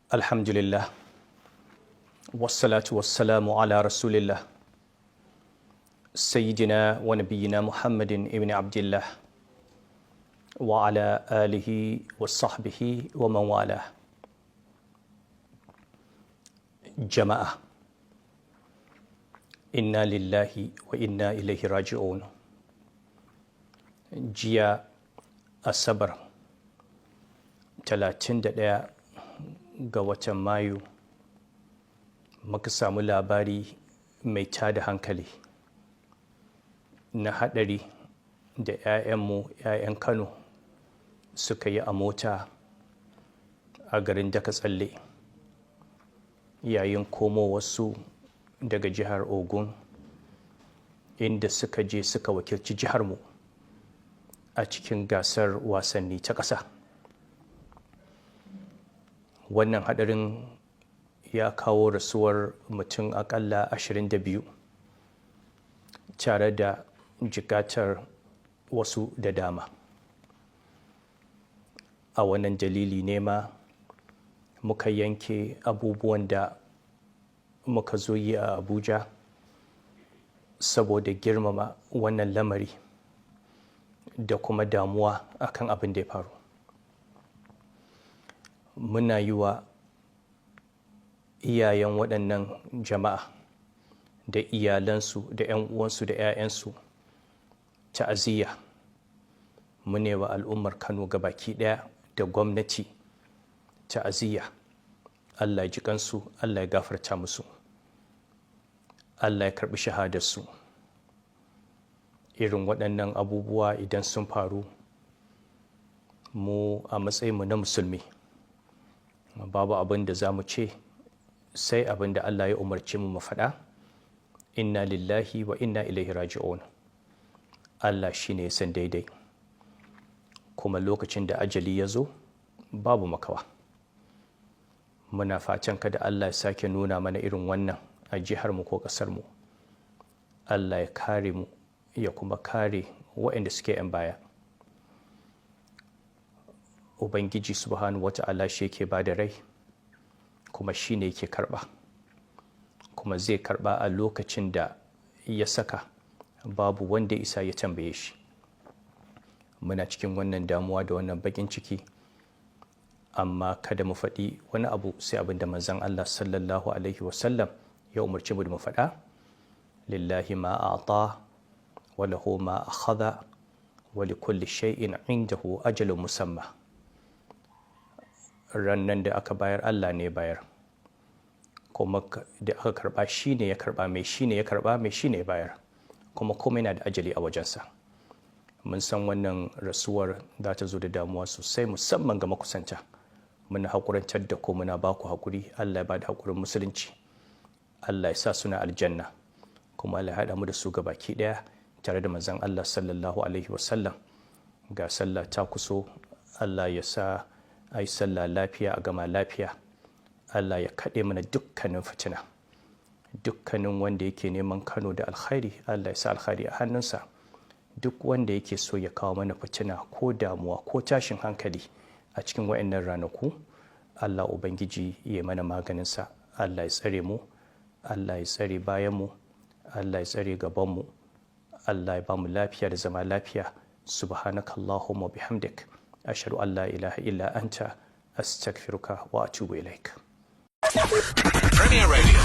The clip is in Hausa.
Alhamdulillah, wassalatu wassalamu ala rasulillah, sayyidina wa nabiyyina Muhammadin ibn Abdullah wa ala alihi wa sahbihi wa man wala. Jama'a, inna lillahi wa inna ilaihi raji'un. Jiya Asabar 31 ga watan Mayu muka samu labari mai tada hankali na haɗari da 'ya'yanmu, 'ya'yan Kano, suka yi a mota a garin Daka Tsalle yayin komowarsu daga jihar Ogun, inda suka je suka wakilci jiharmu a cikin gasar wasanni ta ƙasa. Wannan haɗarin ya kawo rasuwar mutum aƙalla 22 tare da jikatar wasu da dama. A wannan dalili ne ma muka yanke abubuwan da muka zo yi a Abuja saboda girmama wannan lamari da kuma damuwa akan abin da ya faru. Muna yi wa iyayen waɗannan jama'a da iyalansu da 'yan uwansu da 'ya'yansu ta'aziyya. Mune wa al'ummar Kano gabaki ɗaya da gwamnati ta'aziyya. Allah ya ji kansu, Allah ya gafarta musu, Allah ya karɓi shahadarsu. Irin waɗannan abubuwa idan sun faru, mu a matsayinmu na musulmi babu abin da za mu ce sai abin da Allah ya umarci mu mu faɗa: inna lillahi wa inna ilaihi raji'un. Allah shi ne ya san daidai, kuma lokacin da ajali ya zo babu makawa. Muna fatan kada Allah ya sake nuna mana irin wannan a jihar mu ko ƙasar mu. Allah ya kare mu ya kuma kare waɗanda suke 'yan baya. Ubangiji Subhanahu Wata'ala shi yake ba da rai, kuma shi ne yake karɓa, kuma zai karɓa a lokacin da ya saka, babu wanda isa ya tambaye shi. Muna cikin wannan damuwa da wannan bakin ciki, amma kada mu faɗi wani abu sai abin da Manzon Allah Sallallahu Alaihi Wasallam ya umarci mu da mu faɗa: lillahi ma a'ta wa lahu ma akhadha wa likulli shay'in indahu ajalun musamma. Rannan da aka bayar, Allah ne bayar, kuma da aka karba, shi ne ya karba, mai shi ne ya karba, mai shi ne ya bayar, kuma komai na da ajali a wajensa. Mun san wannan rasuwar za ta zo da damuwa sosai, musamman ga makusanta. Muna haƙurantar da ko muna ba ku haƙuri. Allah ya ba da haƙurin Musulunci. Allah ya sa suna aljanna, kuma Allah ya haɗa mu da su baki ɗaya tare da Manzon Allah Sallallahu Alaihi Wasallam. Ga sallah ta kuso, Allah ya sa a yi sallah lafiya a gama lafiya. Allah ya kaɗe mana dukkanin fitina. Dukkanin wanda yake neman Kano da alkhairi, Allah ya sa alkhairi a hannunsa. Duk wanda yake so ya kawo mana fitina ko damuwa ko tashin hankali a cikin wayannan ranaku, Allah Ubangiji ya mana maganinsa. Allah ya tsare mu, Allah ya tsare bayanmu, Allah ya tsare gabanmu. Allah ya bamu lafiya da zama lafiya. Subhanakallahumma bihamdik, ashhadu an la ilaha illa anta, astaghfiruka wa atubu ilaik. Premier Radio.